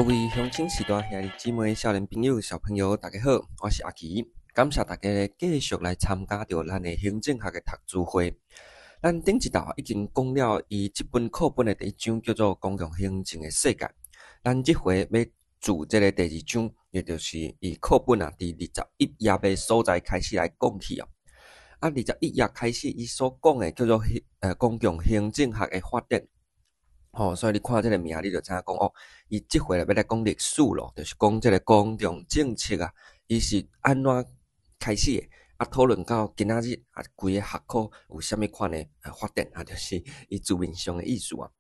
各位鄉親序大兄弟姊妹、少年朋友、小朋友，大家好，我是阿奇，感謝大家繼續來參加著咱的行政學的讀書會。咱頂一道已經講了伊這本課本的第一章叫做《公共行政的世界》，咱這回欲自這个第二章，也就是伊課本啊，佇21頁的所在開始來講起哦。啊，二十一頁開始，伊所講的叫做公共行政學的發展。吼，所以你看這个名，你就知影講哦，伊這回欲來講歷史咯，就是講這个公共政策啊，伊是按怎開始的，啊，討論到今仔日啊，規个學科有啥物款的發展啊，就是伊字面上的意思啊。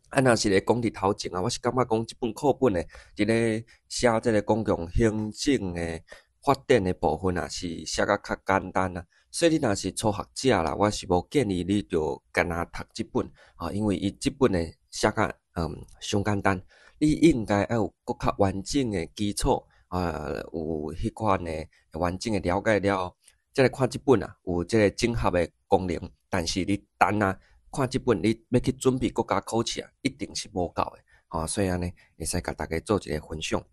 啊，若是咧講佇頭前啊，我是感覺講這本課本呢，佇咧寫這个公共行政的發展的部分啊，是寫甲較簡單啊。所以你若是初學者啦，我是無建議你就干焦讀這本，啊，因為伊這本的寫甲傷簡單，你應該愛有閣較完整的基礎啊，有彼款的完整的了解了後，才來看這本啊，有這个整合的功能。但是你單啊看這本，你欲去準備國家考試啊，一定是無夠的，吼，所以按呢會使共大家做一个分享。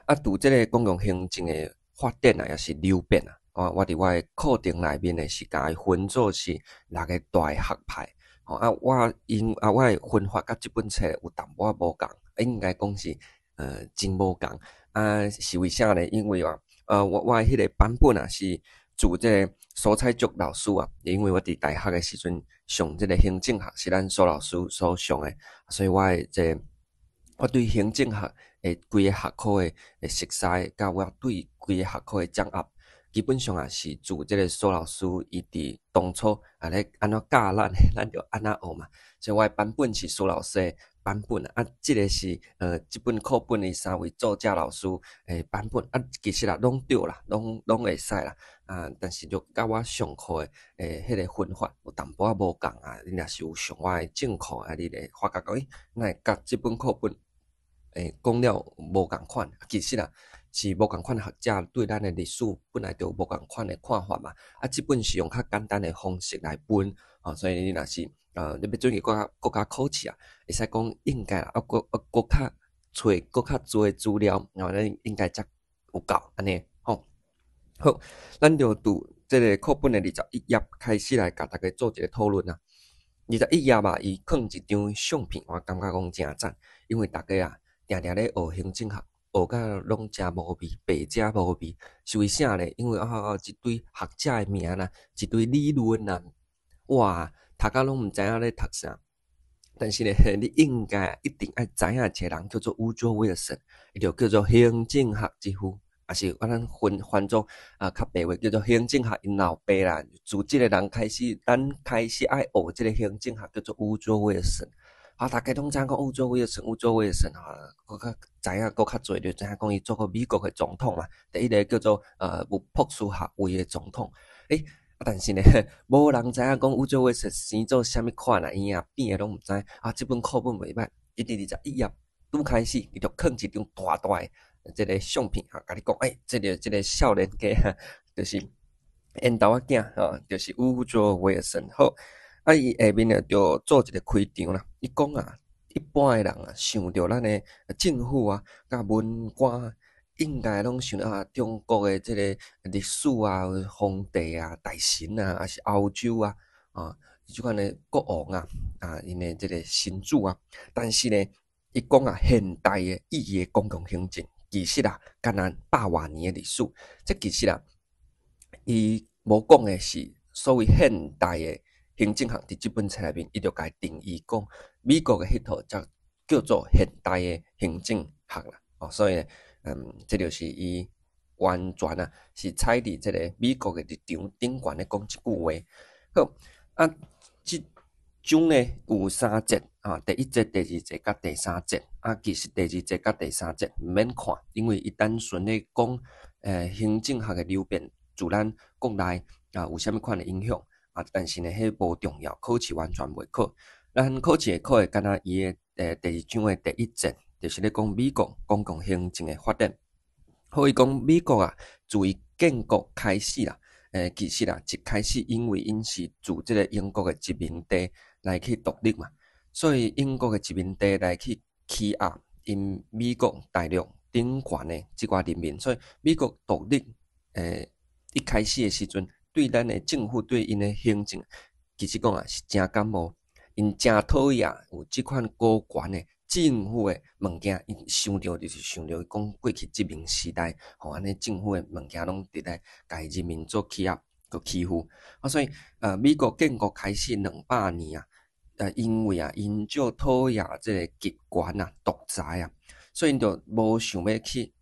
啊，佇這个公共行政的發展啊，抑是流變啊，我佇我的課程內面呢，是共伊分做是六个大的學派。吼啊，我因啊，我的分法佮這本冊有淡薄仔無仝，應該講是真無仝。啊，是為啥呢？因為啊，我的彼个版本啊，是自這个蘇彩竹老師啊，因為我佇大學的時陣上這个行政學是咱蘇老師所上的，所以我的這个，我對行政學的規個學科的熟悉，佮我對規个學科的掌握，基本上啊是自這个蘇老師伊佇當初啊咧按怎教咱的，咱就按怎學嘛。所以我的版本是蘇老師的版本啊，這个是這本課本的三位作者老師的版本啊，其實啊攏對啦，攏會使啦。啊，但是就佮我上課的彼个分法有淡薄仔無仝啊。你若是有上我的正課啊，你會發覺講，欸，哪會佮這本課本講了無仝款？其實啊，是無仝款的學者對咱的歷史本來就有無仝款的看法嘛。啊，這本是用較簡單的方式來分，吼，所以你若是你欲準備國家考試啊，會使講應該啊，閣較揣閣較濟資料，吼，咱應該才有夠按呢，吼。好，咱就佇這个課本的二十一頁開始來共大家做一个討論啊。二十一頁啊，伊囥一張相片，我感覺講誠讚，因為大家啊，定定咧學行政學，學甲攏誠無味，白食無味，是為啥咧？因為啊，一堆學者的名啦，一堆理論啦，哇，讀甲攏毋知影咧讀啥。但是咧，你應該一定愛知影一个人叫做伍卓威爾森，伊就叫做行政學之父，抑是咱翻翻做啊較白話叫做行政學𪜶老爸啦。自這个人開始，咱開始愛學這个行政學叫做伍卓威爾森。啊，大家攏知影講伍卓威爾森，伍卓威爾森啊，閣較知影閣較濟，就知影講伊做過美國的總統嘛，第一个叫做有博士學位的總統。欸，但是呢，無人知影講伍卓威爾森生做啥物款啊，圓啊扁的攏毋知。啊，這本課本袂䆀，伊佇二十一頁拄開始，伊就囥一張大大的這个相片，啊，共你講，欸，這个少年家，就是緣投仔囝，吼，就是伍卓威爾森。好。啊！伊下面呢，就做一个開場啦。伊講啊，一般的人啊，想著咱的政府啊，佮文官，應該攏想啊，中國的這个歷史啊，皇帝啊、大臣啊，抑是歐洲啊，啊，這款的國王啊，啊，𪜶的這个神主啊。但是呢，伊講啊，現代的意義的公共行政，其實啊，干焦百外年的歷史。這其實啊，伊無講的是所謂現代的行政學佇這本冊內面，伊就共定義講，美國的彼套才叫做現代的行政學啦。哦，所以呢，這就是伊完全啊，是採佇這个美國的立場頂懸咧講這句話。好，啊，這章呢有三節啊，第一節、第二節佮第三節。啊，其實第二節佮第三節毋免看，因為伊單純咧講，行政學的流變，自咱國內啊有啥物款的影響。啊，但是呢，彼無重要，考試完全袂考。咱考試會考的，干焦伊的第二章的第一節，就是咧講美國公共行政的發展。好，伊講美國啊，自伊建國開始啦，其實啊，一開始因為𪜶是自這个英國的殖民地來去獨立嘛，所以英國的殖民地來去欺壓 𪜶美國大陸頂懸的這寡人民，所以美國獨立一開始的時陣，對咱的政府對𪜶的行政，其實講啊是誠感冒，𪜶誠討厭有這款高懸的政府的物件，𪜶想著就是想著講過去殖民時代，吼按呢政府的物件攏佇咧共人民做欺壓、閣欺負。啊，所以美國建國開始200年啊，因為啊，𪜶足討厭這个極權啊、獨裁啊，所以𪜶就無想欲去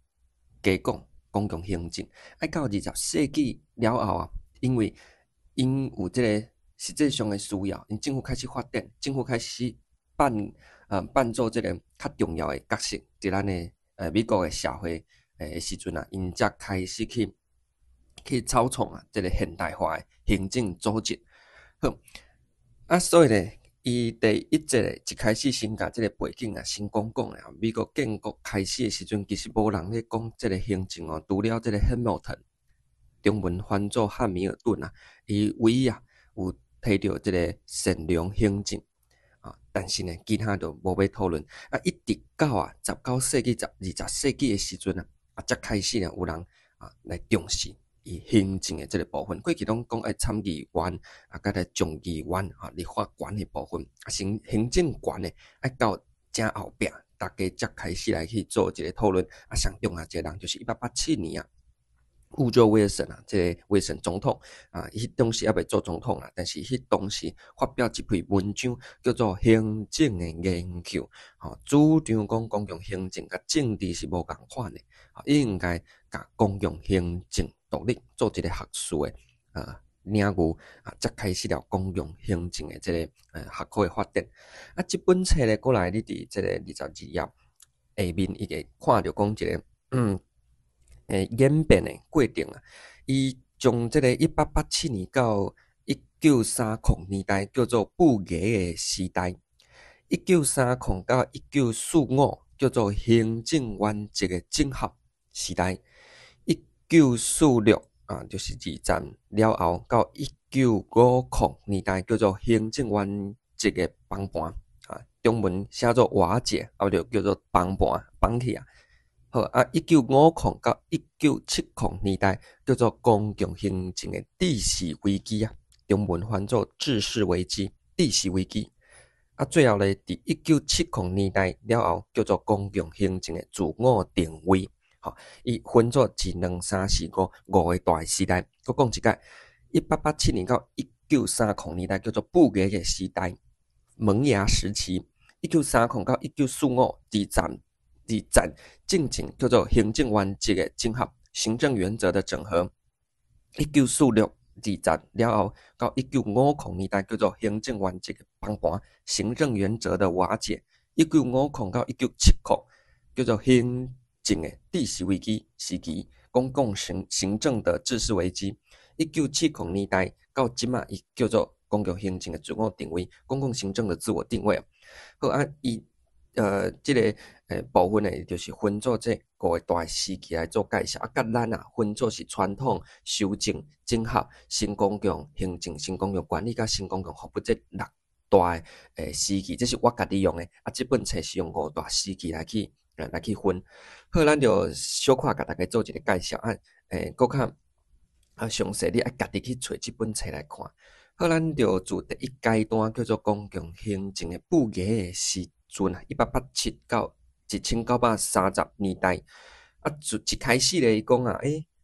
加講公共行政。愛到20世紀了後啊，因為𪜶有這个實際上的需要，𪜶政府開始發展，政府開始扮做這个較重要的角色，佇咱的美國的社會的時陣啊，𪜶才開始去草創啊，這个現代化的行政組織。好，啊，所以咧，伊第一節一開始先共這个背景啊，先講講啊，美國建國開始的時陣，其實無人咧講這个行政哦，除了這个漢密爾頓，中文翻做漢密爾頓啊，伊唯一啊有提著這个善良行政啊，但是呢，其他就無欲討論。啊，一直到啊19世紀、20世紀的時陣啊，啊，才開始呢有人啊來重視伊行政的這个部分。過去攏講愛參議院啊，佮來眾議院啊、立法權的部分，啊，行政權的愛到誠後壁，大家才開始來去做一个討論。啊，上重要一个人就是1887年啊，伍德羅威爾遜啊，這个威爾遜總統啊，伊當時猶未做總統啊，但是彼當時發表一篇文章，叫做《行政的研究》，吼，主張講公共行政佮政治是無仝款的，應該共公共行政獨立做一个學術的領域啊，才開始了公共行政的這个學科的發展。啊，這本冊咧，過來你佇這个22頁下面，伊會看著講一个演變的過程啊，伊將這个1887年到1930年代叫做布藝的時代，1930到1945叫做行政原則的整合時代，1946啊，就是二戰了後到1950年代叫做行政原則的崩盤啊，中文寫做瓦解，啊就叫做崩盤崩去啊。好啊，1950到1970年代叫做公共行政的知識危機啊，中文翻做知識危機、知識危機。啊，最後咧，佇1970年代了後，叫做公共行政的自我定位。吼，伊分做一、兩、三、四、五五个大時代。閣講一擺，1887年到1930年代叫做布藝的時代，萌芽時期。1930到1945二戰進前叫做行政原則的整合，行政原則的整合。1946二戰了後，到1950年代叫做行政原則的崩盤，行政原則的瓦解。1950到1970叫做行政的知識危機時期，公共行政的知識危機。1970年代到這馬，伊叫做公共行政的自我定位，公共行政的自我定位。好啊，伊這个部分呢，就是分做這五个大時期來做介紹。啊，佮咱啊分做是傳統、修正、整合、新公共行政、新公共管理佮新公共服務這六大時期，這是我家己用的。啊，這本冊是用五大時期來去分。好，咱就小可共大家做一个介紹啊，閣較啊詳細，你愛家己去揣這本冊來看。好，咱就自第一階段叫做公共行政的布藝的時陣啊，1887到1930年代啊，自一開始咧，伊講啊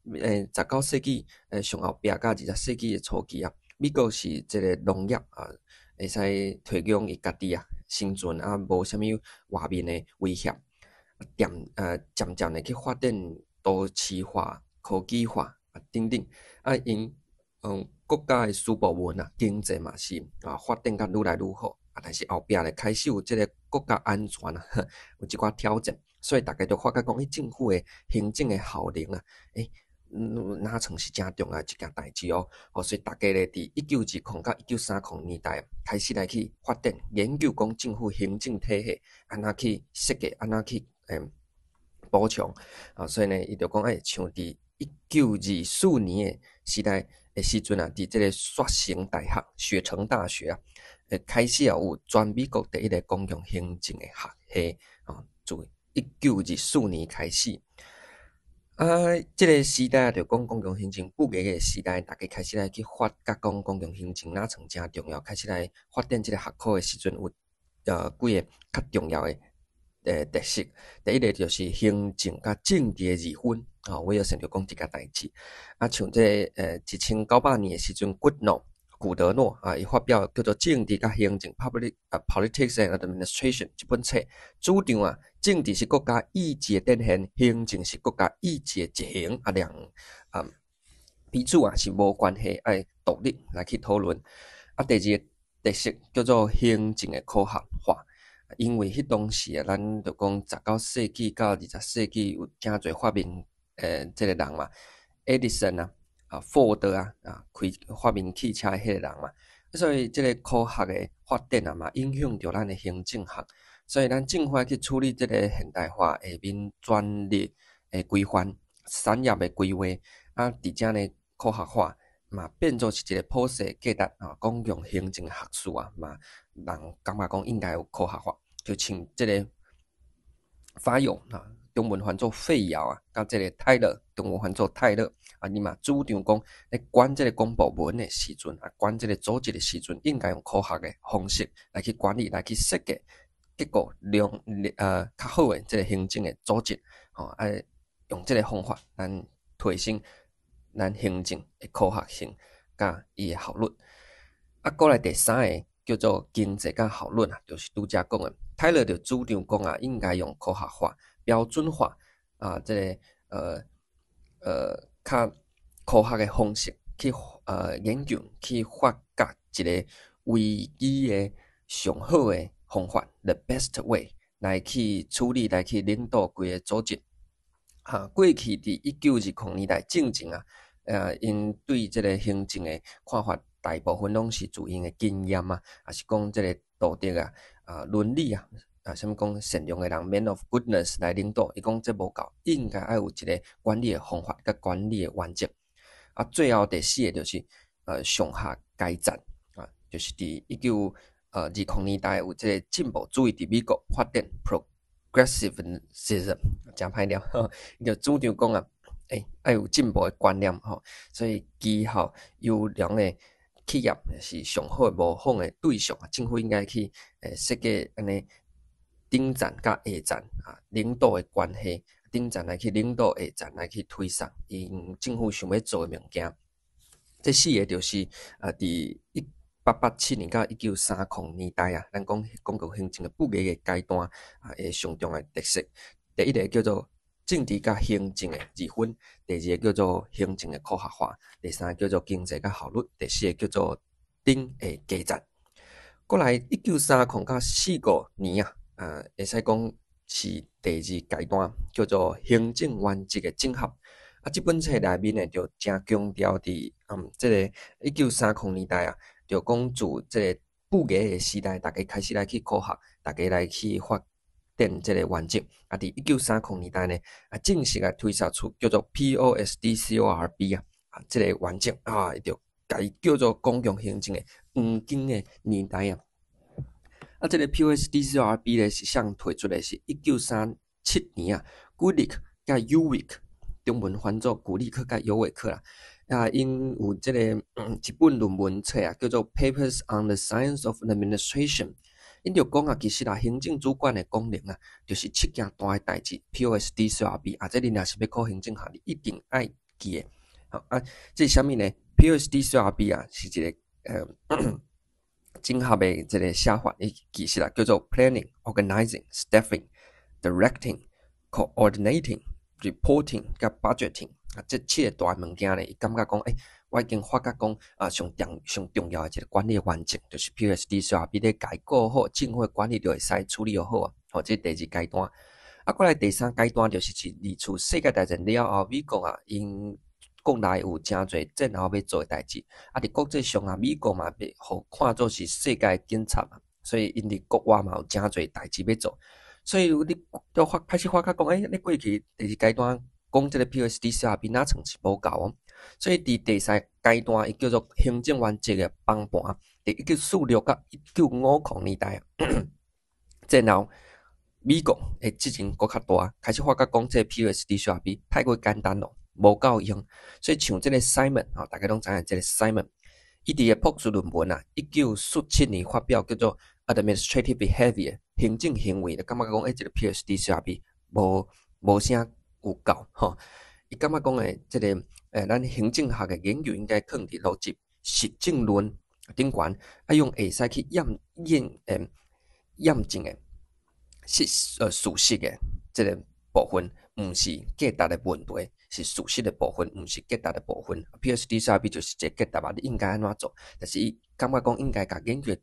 ，19世紀上後壁到20世紀的初期啊，美國是這个農業啊，會使提供伊家己啊生存啊，無啥物外面的威脅，漸漸的去發展都市化、科技化啊等等，啊，𪜶國家的私部門啊，經濟嘛是啊發展甲愈來愈好。啊，但是後壁咧開始有這个國家安全啊，有一寡挑戰，所以大家就發覺講，政府的行政的效能啊，若像是誠重要一件代誌哦。哦，所以大家咧佇1920到1930年代開始來去發展研究，講政府行政體系按怎去設計，按怎去補充啊。所以呢，伊就講，像佇1924年的時代的時陣啊，佇這个雪城大學、雪城大學啊，開始啊有全美國第一个公共行政的學系啊，自1924年開始。啊，這个時代啊，就講公共行政布藝的時代，大家開始來去發覺講公共行政若算誠重要，開始來發展這个學科的時陣，有幾个較重要的特色。第一个就是行政佮政治的二分，吼，我有先著講這個代誌。啊，像這个1900年的時陣，古德諾啊，伊發表叫做《政治佮行政》（Public Politics and Administration）這本冊，主張啊，政治是國家意志的展現，行政是國家意志的執行，啊，兩啊彼此啊是無關係，愛獨立來去討論。啊，第二個特色叫做行政的科學化，因為彼當時啊，咱就講19世紀到20世紀有誠濟發明這个人嘛，愛迪生啊，啊，福特啊，啊，開發明汽車的彼个人嘛，所以這个科學的發展啊嘛，影響著咱的行政學，所以咱政府去處理這个現代化下面專利的規範、產業的規劃，啊，佇遮呢科學化嘛，變做是一个普世價值啊，公共行政學術啊嘛，人感覺講應該有科學化，就像這个法用啊，中文翻做費堯啊，佮這个泰勒，中文翻做泰勒啊，伊嘛主張講，咧管這个公部門的時陣啊，管這个組織的時陣，應該用科學的方式來去管理，來去設計結構良較好的這个行政的組織，吼，愛用這个方法，咱提升咱行政的科學性佮伊的效率。啊，過來第三个叫做經濟佮效率啊，就是拄才講的，泰勒就主張講啊，應該用科學化、標準化啊，這个較科學的方式去研究、去發覺一個唯一的上好的方法，the best way 來去處理、來去領導規个組織。哈，過去佇1920年代進前啊，𪜶對這个行政的看法，大部分攏是自𪜶的經驗啊，抑是講這个道德啊、啊倫理啊，啊，啥物講善良的人 man of goodness 來領導，伊講這無夠，應該愛有一个管理的方法佮管理的原則。啊，最後第四个就是上下階層啊，就是佇1920年代有這个進步主義佇美國發展 progressivism，誠歹念，伊就主張講啊，愛有進步的觀念吼，所以績效優良的企業是上好的模仿的對象啊，政府應該去設計按呢頂層佮下層啊領導的關係，頂層來去領導下層來去推送𪜶政府想欲做的物件。這四个就是佇1887年到1930年代啊，咱講公共行政的布藝的階段啊，的上重要的特色。第一个叫做政治佮行政的二分，第二个叫做行政的科學化，第三个叫做經濟佮效率，第四个叫做頂下階層。過來1930到45年啊，會使講是第二階段，叫做行政原則的整合。啊，這本冊內面呢，就誠強調佇這个1930年代啊，就講自這个布藝的時代，大家開始來去科學，大家來去發展這个原則。啊，佇1930年代呢，啊，正式來推銷出叫做 POSDCORB 啊，啊，這个原則啊，伊就共伊叫做公共行政的黃金的年代啊。啊，這个 POSDCORB 咧是啥提出的？是1937年啊，古力佮尤維克，中文翻做古力克佮尤維克啦。啊，𪜶有這个一本論文冊啊，叫做《Papers on the Science of Administration》。𪜶就講啊，其實啊，行政主管的功能啊，就是七件大的代誌，POSDCORB 啊，這你若是欲考行政學，你一定愛記的。好啊，這是啥物呢？POSDCORB 啊，是一个整合的這个寫法，伊其實啊叫做 Planning、Organizing、Staffing、Directing、Coordinating、Reporting 佮 Budgeting 啊，這七个大物件咧，伊感覺講，欸，我已經發覺講啊，上重要的一个管理原則，就是 POSDCORB 咧共伊顧好，政府的管理就會使處理好啊。吼，這第二階段。啊，過來第三階段就是二次世界大戰了後，美國啊，𪜶國內有誠濟戰後欲做的代誌，啊，佇國際上啊，美國嘛被予看做是世界警察嘛，所以𪜶佇國外嘛有誠濟代誌欲做。所以你就發開始發覺講，欸，你過去第二階段講這个 POSDCORB 若算是無夠哦。所以佇第三階段，伊叫做行政原則的崩盤。佇1946到1950年代，戰後美國的責任閣較大，開始發覺講這個 PSDCRB 太過簡單咯，無夠用。所以像這個 Simon 吼，大家攏知影這個 Simon，伊佇个博士論文啊，1947年發表叫做 Administrative Behavior 行政行為，就感覺講欸，這個 PSDCRB 無啥有夠吼。伊感覺講的這個咱行政學的研究應該囥佇邏輯實證論頂懸，愛用會使去驗證的事實的這個部分，毋是價值的問題，是事實的部分，毋是價值的部分。PSDCRB 就是一個價值啊，你應該按怎做？但是伊感覺講應該共研究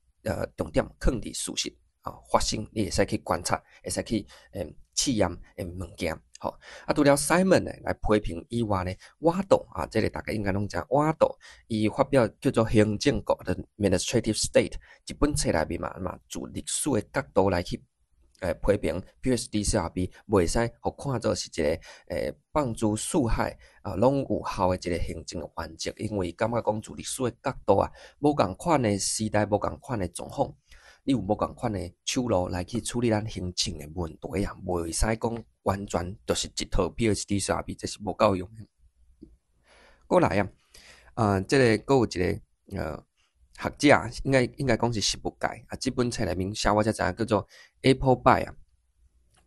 重點囥佇事實啊發生，你會使去觀察，會使去試驗的物件。吼，啊，除了 Simon 呢來批評以外呢，瓦杜啊，這個大家應該攏知影，瓦杜伊發表叫做行政國的 Administrative State 一本冊內面嘛，自歷史的角度來去批評 PSDCRB 袂使予看做是一個放諸四海啊攏有效的一個行政原則，因為感覺講自歷史的角度啊，無仝款的時代，無仝款的狀況，你有無仝款的手路來去處理咱行政的問題啊，袂使講完全就是一套 PSDCRB，這是無夠用的。過來啊，這個閣有一個學者，應該講是實務界啊，這本冊內面寫我才知影叫做 Appleby 啊，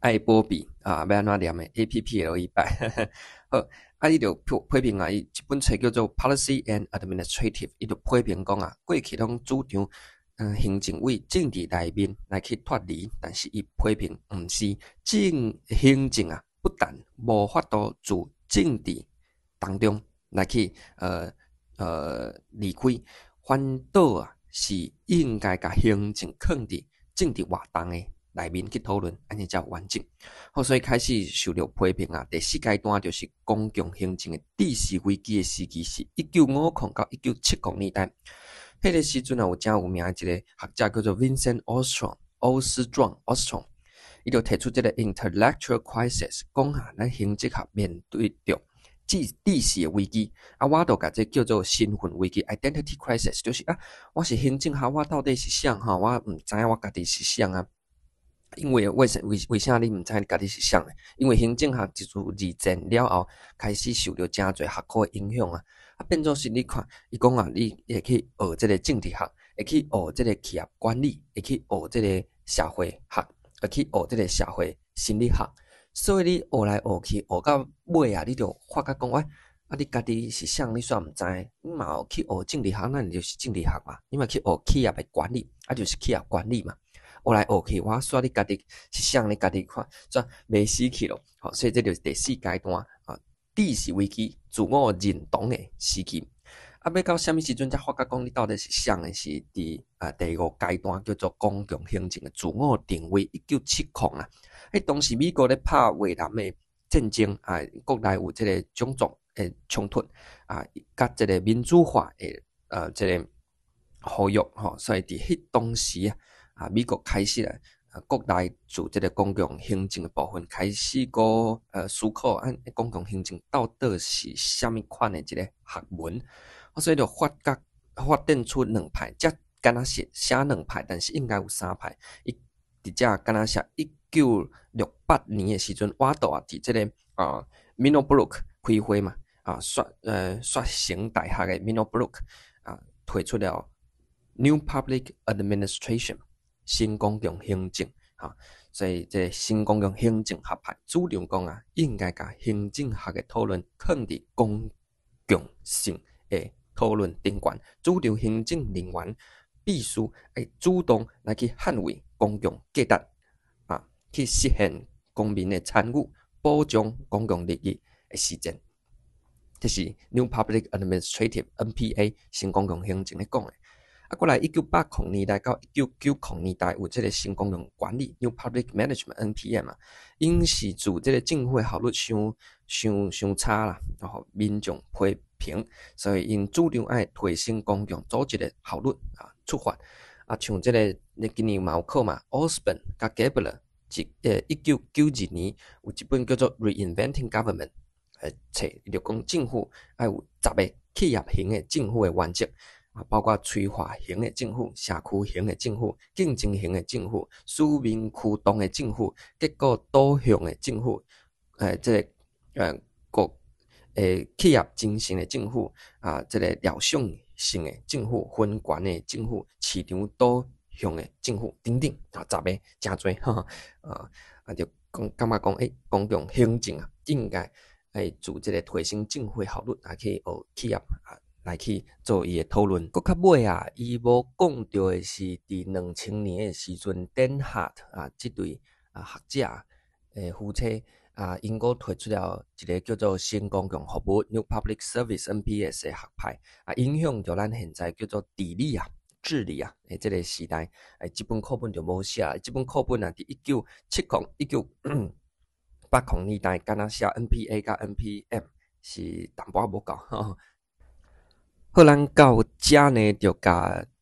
愛波比啊，欲按怎念的 A P P L E by 好，啊，伊就批評啊，伊這本冊叫做 Policy and Administrative，伊就批評講啊，過去攏主張行政為政治內面來去脫離，但是伊批評毋是行政啊，不但無法度自政治當中來去離開，反倒啊是應該共行政囥佇政治活動的內面去討論，按呢才有完整。好，所以開始受著批評啊。第四階段就是公共行政的知識危機的時期，是1950到1970年代。彼個時陣啊，有誠有名的一個學者叫做 Vincent Ostrom，歐斯壯 Ostrom，伊就提出這個 intellectual crisis，講啊，咱行政學面對著知識的危機，啊，我就共這叫做身份危機（identity crisis），就是啊，我是行政學，我到底是啥吼？我毋知影我家己是啥啊。因為為啥你毋知你家己是啥呢？因為行政學自二戰了後，開始受著誠濟學科的影響啊，啊變做是你看，伊講啊，你會去學這個政治學，會去學這個企業管理，會去學這個社會學，會去學這個社會心理學。所以你學來學去，學到尾啊，你就發覺講，喂，啊你家己是啥，你煞毋知。你嘛有去學政治學，那你就是政治學嘛。你嘛去學企業的管理，啊就是企業管理嘛。學來學去，我煞你家己是啥，你家己看，煞迷死去咯。好，所以這就是第四階段啊，知識危機、自我認同的時期。啊，欲到啥物時陣才發覺講你到底是啥的？是佇啊第五階段叫做公共行政的自我定位，1970啊。彼當時美國咧拍越南的戰爭啊，國內有這個種族的衝突啊，佮這個民主化的這個呼籲吼，所以佇彼當時啊，美國開始啊，國內做這個公共行政的部分開始閣思考，按公共行政到底是啥物款的一個學問，所以就發展出兩派，這敢若是寫兩派，但是應該有三派。伊佇遮敢若寫1968年的時陣，瓦杜啊，佇這個啊 Minnowbrook 開會嘛，啊雪城大學的 Minnowbrook 啊，提出了 New Public Administration 新公共行政，哈，所以這個新公共行政學派主張講啊，應該共行政學的討論囥佇公共性的討論頂懸，主張行政人員必須愛主動來去捍衛公共價值，啊，去實現公民的參與，保障公共利益的實踐。這是 New Public Administrative NPA 新公共行政咧講的。啊，過來1980年代到1990年代有這個新公共管理 New Public Management NPM 嘛，𪜶是自這個政府的效率傷傷傷差啦，然後民眾批評，所以𪜶主張愛提升公共組織的效率啊出發。啊，像這個你今年嘛有考嘛，Osborne 佮 Gabler 1992年有一本叫做《Reinventing Government》的冊，伊就講政府愛有十個企業型的政府的原則。啊，包括催化型的政府、社區型的政府、競爭型的政府、使命驅動的政府、結果導向的政府，這個國企業精神的政府，啊，這個料想性的政府、分權的政府、市場導向的政府等等，啊，十个誠濟，哈，啊，就講感覺講，公共行政啊，應該愛自這個提升政府效率，來去學企業啊，來去做伊的討論。閣較尾啊，伊無講著的是，佇2000年的時陣，Denhardt 啊，這對啊學者夫妻啊，𪜶閣提出了一个叫做新公共服務（New Public Service, NPS）的學派，啊，影響著咱現在叫做治理啊、治理啊的這个時代。這本課本就無寫，這本課本啊，佇1970、1980年代，敢若寫 NPA 佮 NPM 是淡薄仔無夠。好，咱到遮呢，就共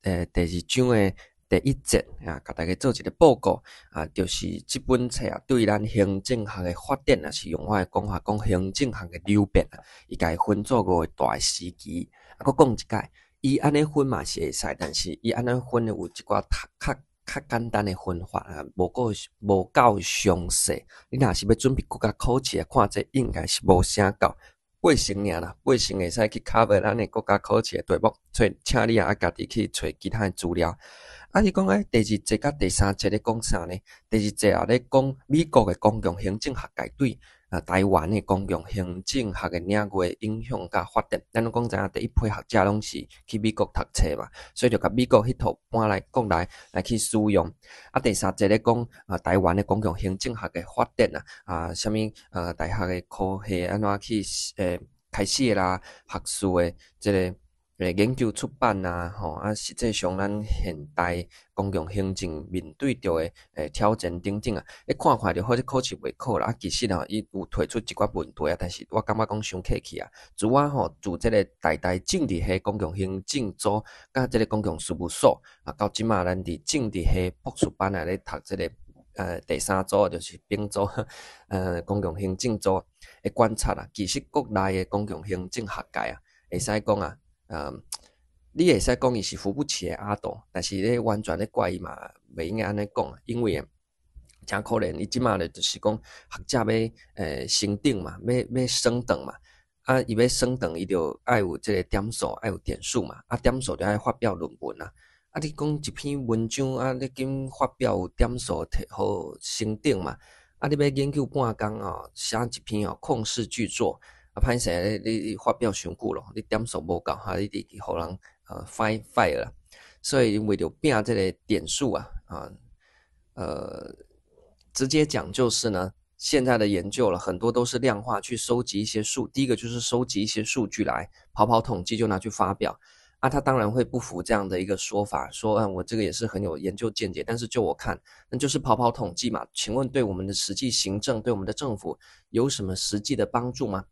第二章的第一節啊，共大家做一个報告啊，就是這本冊啊，對咱行政學的發展啊，是用我的講法講行政學的流變啊，伊共伊分做五个大的時期。啊，閣講一擺，伊按呢分嘛是會使，但是伊按呢分的有一寡較較簡單的分法啊，無夠詳細。你若是欲準備國家考試，看這應該是無啥夠。八成爾啦，八成會使去 cover 咱的國家考試的題目，所以請你也愛家己去揣其他的資料。啊，你講第二節佮第三節咧講啥呢？第二節啊咧講美國的公共行政學界對啊台灣的公共行政學的領域的影響佮發展。咱攏總知影，第一批學者攏是去美國讀冊嘛，所以就共美國彼套搬來國內來去使用。啊，第三節咧講啊台灣的公共行政學的發展啊，啊，啥物大學的科系按怎去開始的啦，學術的這个研究出版啊，吼啊，實際上咱現代公共行政面對著的挑戰等等啊，你看看就好，這考試袂考啦。啊，其實吼，伊有提出一寡問題啊，但是我感覺講傷客氣啊。自我吼，自這个台大政治系公共行政組佮這个公共事務所啊，到這馬咱佇政治系博士班內咧讀這个第三組，就是丙組，公共行政組的觀察啊，其實國內的公共行政學界啊，會使講啊，你會使講伊是扶不起的阿斗，但是你完全咧怪伊嘛，袂用按呢講，因為誠可憐，伊這馬咧就是講學者欲升等嘛，欲升等嘛，啊，伊欲升等，伊就愛有這个點數，愛有點數嘛，啊，點數就愛發表論文啊，啊，你講一篇文章啊，你緊發表有點數，提予升等嘛，啊，你欲研究半工哦，寫一篇哦，曠世巨作。啊，歹勢，你發表傷久咯，你點數無夠哈，你直予人fire 啦。所以為著拼這个點數啊，啊，直接講就是呢，現在的研究了很多都是量化去收集一些數，第一個就是收集一些數據來跑跑統計就拿去發表。啊，他當然會不服這樣的一個說法，說，嗯，我這個也是很有研究見解，但是就我看，那就是跑跑統計嘛。請問對我們的實際行政，對我們的政府有什麼實際的幫助嗎？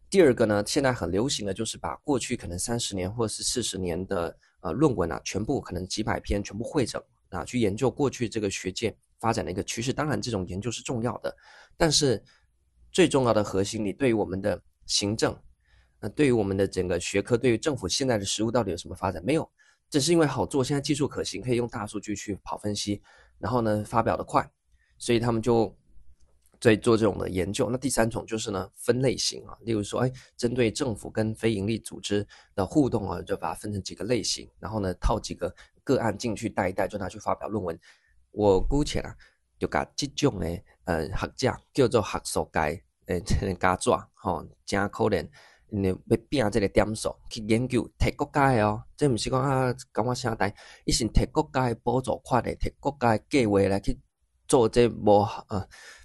第二個呢，現在很流行的就是把過去可能30年或是40年的論文啊，全部可能幾百篇全部匯整啊，去研究過去這個學界發展的一個趨勢。當然，這種研究是重要的，但是最重要的核心，你對於我們的行政，那對於我們的整個學科，對於政府現在的實務到底有什麼發展？沒有，只是因為好做，現在技術可行，可以用大數據去跑分析，然後呢發表的快，所以他們就在做這種的研究。那第三種就是呢分類型啊，例如說，針對政府跟非營利組織的互動啊，就把它分成幾個類型，然後呢套幾個個案進去帶一帶，就拿去發表論文。我姑且啊，就共這種的學者叫做學術界的這个家紙吼，誠可憐，𪜶欲拼這个點數去研究，提國家的哦，這毋是講啊，關我啥代？伊是提國家的補助款的，提國家的計劃來去做這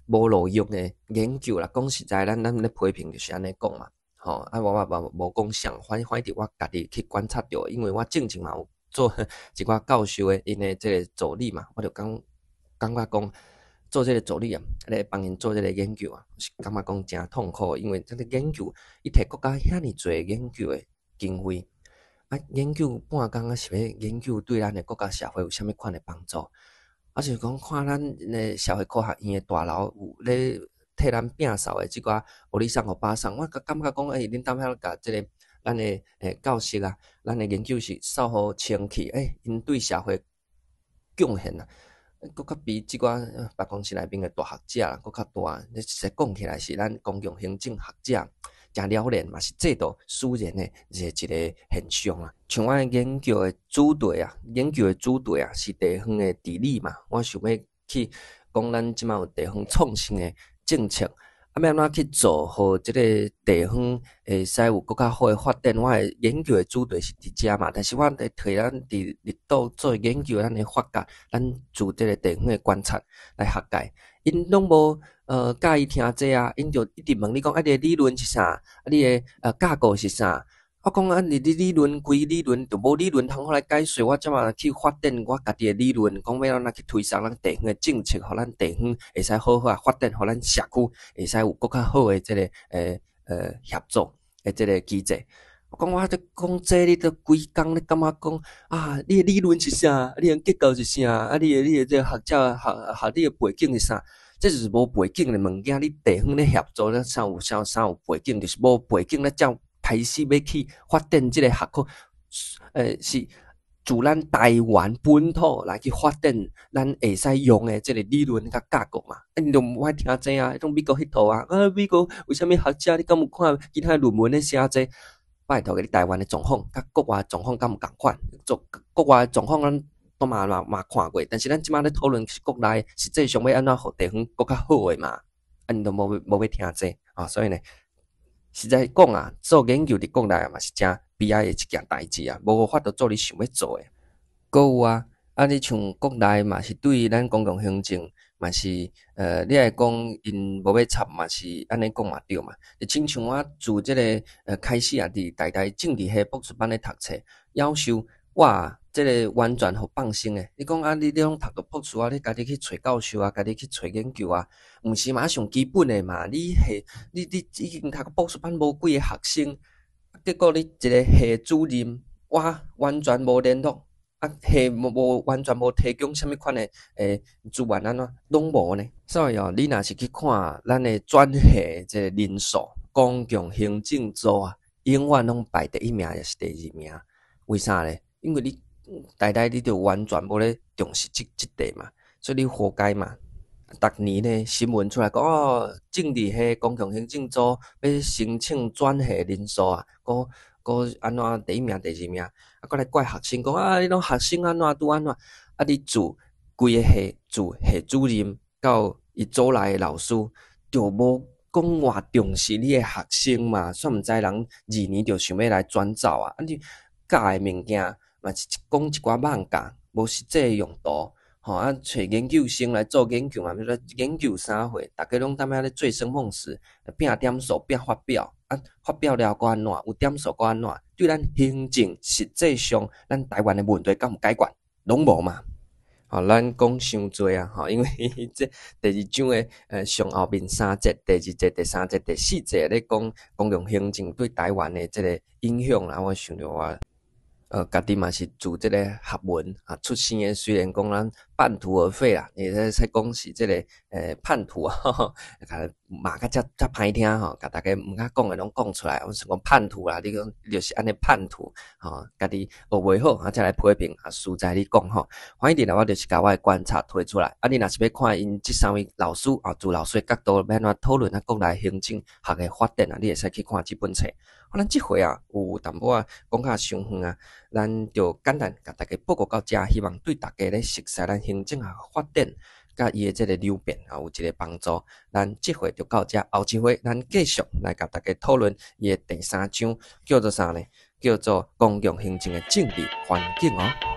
無路用的研究啦。講實在，咱咧批評就是按呢講嘛，吼啊，我無講啥，反正我家己去觀察著，因為我進前嘛有做一寡教授的𪜶的這个助理嘛，我就感覺講做這个助理啊，咧幫𪜶做這个研究啊，是感覺講誠痛苦，因為這个研究伊提國家遐爾濟研究的經費，啊，研究半工啊，是欲研究對咱的國家社會有啥物款的幫助？啊，是講看咱的社會科學院的大樓有咧替咱摒掃的這寡歐尼桑、歐巴桑，我感覺講，恁當遐共這个咱的教室啊，咱的研究室掃予清氣，𪜶對社會貢獻啊，閣較比這寡辦公室內面的大學者閣較大。你實在講起來是咱公共行政學者誠了然，嘛是制度使然的一個現象啊。像我研究的主題啊，研究的主題啊是地方的治理嘛，我想欲去講咱這馬有地方創生的政策，啊，欲按怎去做，予這个地方會使有閣較好的發展。我的研究的主題是佇遮嘛，但是我佇提咱佇綠島做研究，咱會發覺，咱自這个地方的觀察來學界，𪜶攏無佮意聽這啊，𪜶就一直問你講，啊，你的理論是啥？啊，你的架構是啥？我講啊，你理論歸理論，就無理論通好來解說。我這馬去發展我家己的理論，講欲按怎去推動咱地方的政策，予咱地方會使好好啊發展，予咱社區會使有閣較好的這个協作的這个機制。我講我咧講這，你都規工咧感覺講啊，你的理論是啥？你的結構是啥？啊，你的這个學者學學你的背景是啥？這就是無背景的物件，你地方咧協作，咱啥有啥啥有背景？就是無背景咧，才開始欲去發展這个學科，是自咱台灣本土來去發展，咱會使用的這个理論佮架構嘛。啊，𪜶就無愛聽這啊，彼種美國彼套啊，啊，美國為啥物學者？你敢有看其他論文咧寫這？拜託，你台灣的狀況佮國外狀況敢有仝款？做國外狀況，咱都嘛嘛嘛看過，但是咱這馬咧討論是國內實際上欲按怎予地方閣較好的嘛？啊，𪜶都無欲聽這啊，所以呢，實在講啊，做研究佇國內嘛是誠悲哀的一件代誌啊，無法度做你想欲做的。閣有啊，啊你像國內嘛是對咱公共行政嘛是，你愛講𪜶無欲插嘛是按呢講嘛對嘛。就親像我自這个開始啊，佇台大政治系博士班咧讀冊，夭壽我這个完全予放生的。你講啊，你攏讀到博士啊，你家己去揣教授啊，家己去揣研究啊，毋是嘛？上基本的嘛。你系你你已經讀博士班無幾个學生，結果你一个系主任，我完全無聯絡，啊系無完全無提供啥物款的資源按怎攏無呢？所以哦，你若是去看咱的轉系這个人數，公共行政組啊，永遠攏排第一名，抑是第二名。為啥咧？因為你台大你就完全無咧重視這這塊嘛，所以你活該嘛。逐年呢新聞出來講哦，政治系公共行政組欲申請轉系人數啊，閣閣按怎第一名、第二名，啊，閣來怪學生講啊，你攏學生按怎拄按怎，啊，你自規個系自系主任到伊組內的老師，就無講偌重視你的學生嘛，煞毋知人二年就想欲來轉走啊，啊你教的物件嘛是講一寡網架，無實際用途，吼啊，揣研究生來做研究嘛，欲研究啥貨？逐家攏踮遐咧醉生夢死，拼點數、拼發表，啊，發表了閣按怎？有點數閣按怎？對咱行政實際上，咱台灣的問題敢有解決？攏無嘛。吼，咱講傷濟啊，吼，因為這第二章的上後面三節，第二節、第三節、第四節咧講公共行政對台灣的這个影響啦，我想著我家己嘛是自這个學問啊出身的，雖然講咱半途而廢啦，會使講是這个叛徒啊，罵甲遮遮歹聽吼，共大家毋敢講的攏講出來，我想講叛徒啦，你講就是按呢叛徒吼，家己學袂好啊，才來批評啊，實在你講吼，反正來我就是共我的觀察提出來，啊，你若是欲看𪜶這三位老師啊，自老師的角度欲按怎討論啊，國內行政學的發展啊，你會使去看這本冊。咱這回啊，有淡薄仔講較傷遠啊，咱就簡單共大家報告到遮，希望對大家咧熟悉咱行政學發展佮伊的這个流變啊，有一个幫助。咱這回就到遮，後一回咱繼續來共大家討論伊的第三章，叫做啥呢？叫做公共行政的政治環境哦。